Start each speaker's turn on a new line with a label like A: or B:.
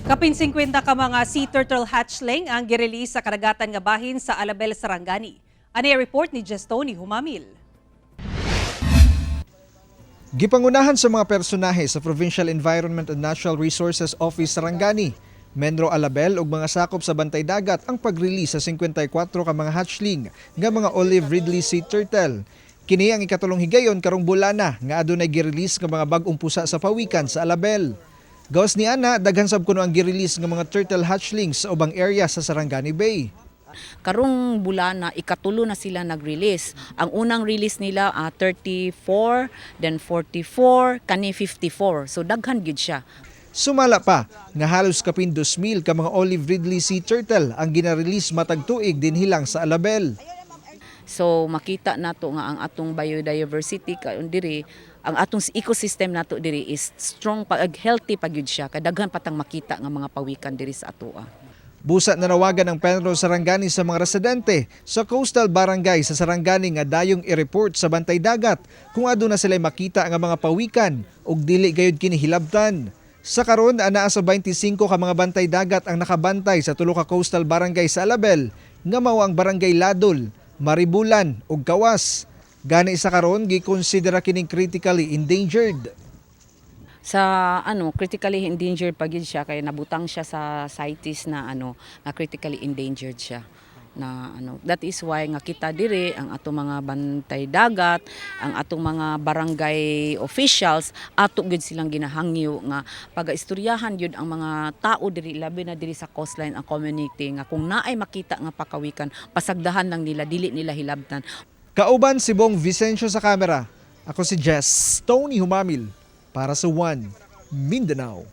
A: Kapin 50 ka mga sea turtle hatchling ang girelease sa karagatan nga bahin sa Alabel, Sarangani. Ani report ni Jestoni Humamil.
B: Gipangunahan sa mga personahe sa Provincial Environment and Natural Resources Office Sarangani, Menro Alabel ug mga sakop sa Bantay Dagat ang pag-release sa 54 ka mga hatchling nga mga Olive Ridley sea turtle. Kini ang ikatulong higayon karong bulana nga adunay gi-release nga mga bag-ong pusa sa pawikan sa Alabel. Gawas ni ana, daghan sab kuno ang gi-release nga mga turtle hatchlings sa ubang area sa Sarangani Bay.
C: Karong bulana, ikatulo na sila nag-release. Ang unang release nila, 34, then 44, kani 54. So daghan gyud siya.
B: Sumala pa nga halos kapin 2,000 ka mga Olive Ridley sea turtle ang gina-release matag tuig dinhi lang sa Alabel.
C: So makita nato nga ang atong biodiversity karon diri, ang atong ecosystem nato diri is strong pa, healthy pa gyud siya, kay daghan patang makita nga mga pawikan diri sa atoa.
B: Busa nanawagan ang Penro Sarangani sa mga residente sa coastal barangay sa Sarangani nga dayong i-report sa Bantay Dagat kung aduna sila makita nga mga pawikan ug dili gayud kini hilabtan. Sa karon, anaa sa 25 ka mga bantay dagat ang nakabantay sa tulo ka coastal barangay sa Alabel nga mao ang Barangay Ladol, Maribulan ug Kawas. Gani sa karon, gikonsidera kining critically endangered.
C: Sa ano, critically endangered pa gyud siya kay nabutang siya sa CITES na ano, na critically endangered siya na ano. That is why nga kita diri, ang atong mga bantay dagat, ang atong mga barangay officials, ato gyud silang ginahangyo nga pagaistoryahan gyud ang mga tao diri, labi na diri sa coastline, ang community, nga kung naay makita nga pakawikan, pasagdahan lang nila, dili nila hilabtan.
B: Kauban si Bong Vicencio sa kamera. Ako si Jess Tony Humamil para sa One Mindanao.